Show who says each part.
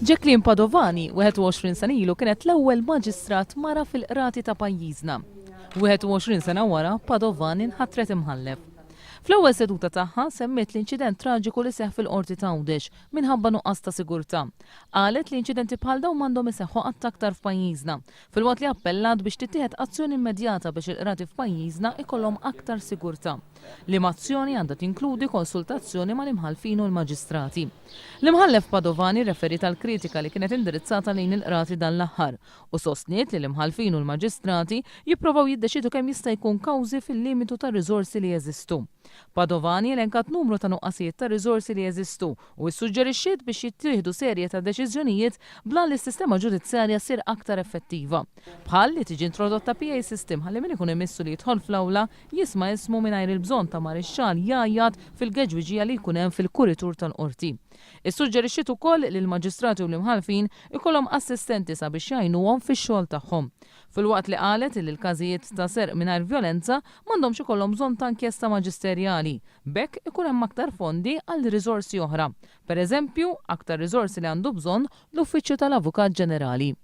Speaker 1: Jacqueline Padovani, 21 sena ilu kienet l-ewwel maġistrat mara fil-qrati ta' pajjiżna. 21 sena wara, Padovani nħatret imħallef. Fl-ewwel seduta tagħha semmiet l-inċident traġiku li seħħ fil-Qorti ta' Għawdex minħabba nuqqas ta' sigurtà. Qalet li inċidenti bħal dawn m'għandhom iseħħu qatt aktar f'pajjiżna, filwaqt li appellat biex tittieħed azzjoni immedjata biex il-qrati f'pajjiżna ikollhom aktar sigurtà. Liema azzjoni għandha tinkludi konsultazzjoni mal-imħallfin u l-maġistrati. L-Imħallef Padovani rreferiet għall-kritika li kienet indirizzata lejn il-qrati dan l-aħħar u sostniet li l-imħallfin u l-maġistrati jipprovaw jiddeċiedu kemm jista' jkun kawżi fil-limitu tar-riżorsi li jeżistu. Padovani elenkat numru ta' nuqqasijiet ta' riżorsi li jeżistu u issuġġerixxiet biex jittieħdu serje ta' deċiżjonijiet bl-għan li s-sistema ġudizzjarja ssir aktar effettiva. Bħal li tiġi introdotta PA system ħalli min ikun imissu li jidħol fl-awla jisma' ismu mingħajr il-bżonn ta' marixxall jgħajjat fil-geġwiġija li jkun hemm fil-kuritur tal-qorti. Issuġġerixxiet ukoll li l-maġistrati u l-imħallfin ikollhom assistenti sabiex jgħinuhom fix-xogħol tagħhom. Filwaqt li qalet li l-każijiet ta' serq mingħajr vjolenza m'għandhomx ikollhom bżonn ta' inkjesta maġisterjali, b'hekk ikun hemm aktar fondi għal riżorsi oħra. Per eżempju, aktar riżorsi li għandu bżonn l-Uffiċċju tal-Avukat Ġenerali.